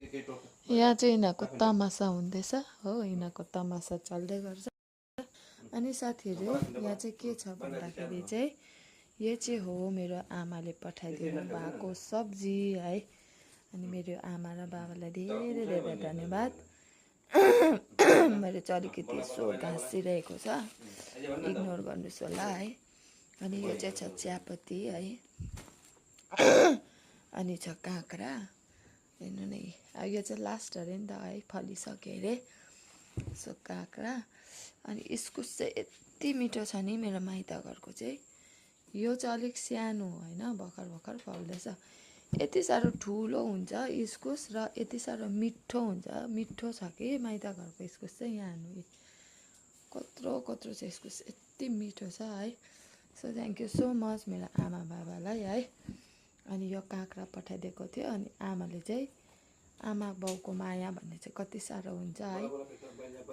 यहाँ चाहिँ यिनीहरूको तमासा हुँदैछ हो, यिनीहरूको तमासा चल्दै गर्छ। अनि साथीहरू यहाँ चाहिँ के छ भन्दाखेरि चाहिँ यो चाहिँ हो मेरो आमाले पठाइदिनु भएको सब्जी है। अनि मेरो आमा र बाबालाई धेरै धेरै धन्यवाद। मेरो चाहिँ अलिकति स्वर घाँसिरहेको छ, इग्नोर गर्नुहोस् होला है। अनि यो चाहिँ छ चियापत्ती है, अनि छ काँक्रा। हेर्नु नै यो चाहिँ लास्ट अरे नि त है, फलिसक्यो अरे। सो काँक्रा अनि इस्कुस चाहिँ यति मिठो छ नि मेरो माइत घरको चाहिँ। यो चाहिँ अलिक सानो होइन, भर्खर भर्खर फल्दैछ। यति साह्रो ठुलो हुन्छ इस्कुस र यति साह्रो मिठो हुन्छ, मिठो छ कि माइत घरको इस्कुस चाहिँ। यहाँ हेर्नु कत्रो कत्रो छ इस्कुस, यति मिठो छ है। So thank you so much मेरो आमा बाबालाई है। अनि यो काँक्रा पठाइदिएको थियो। अनि आमाले चाहिँ आमा बाउको माया भन्ने चाहिँ कति साह्रो हुन्छ है।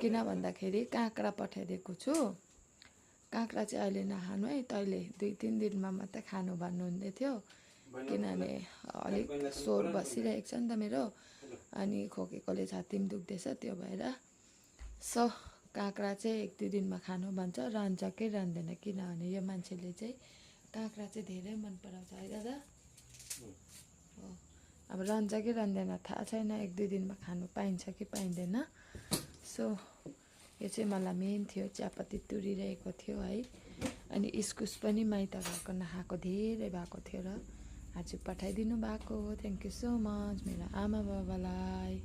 किन भन्दाखेरि काँक्रा पठाइदिएको छु, काँक्रा चाहिँ अहिले नखानु है, तैँले 2-3 दिनमा मात्रै खानु भन्नुहुँदै थियो। किनभने अलिक स्वर बसिरहेको छ नि त मेरो, अनि खोकेकोले छाती पनि दुख्दैछ, त्यो भएर। सो काँक्रा चाहिँ 1-2 दिनमा खानु भन्छ, रहन्छ कि रहँदैन। किनभने यो मान्छेले चाहिँ काँक्रा चाहिँ धेरै मन पराउँछ है दादा। हो, अब रहन्छ कि रहँदैन थाहा छैन, 1-2 दिनमा खानु पाइन्छ कि पाइँदैन। सो यो चाहिँ मलाई मेन थियो, चियापत्ती तुरिरहेको थियो है। अनि इस्कुस पनि माइत घरको नखाएको धेरै भएको थियो र आज पठाइदिनु भएको। थ्याङ्क यू सो मच मेरो आमा बाबालाई।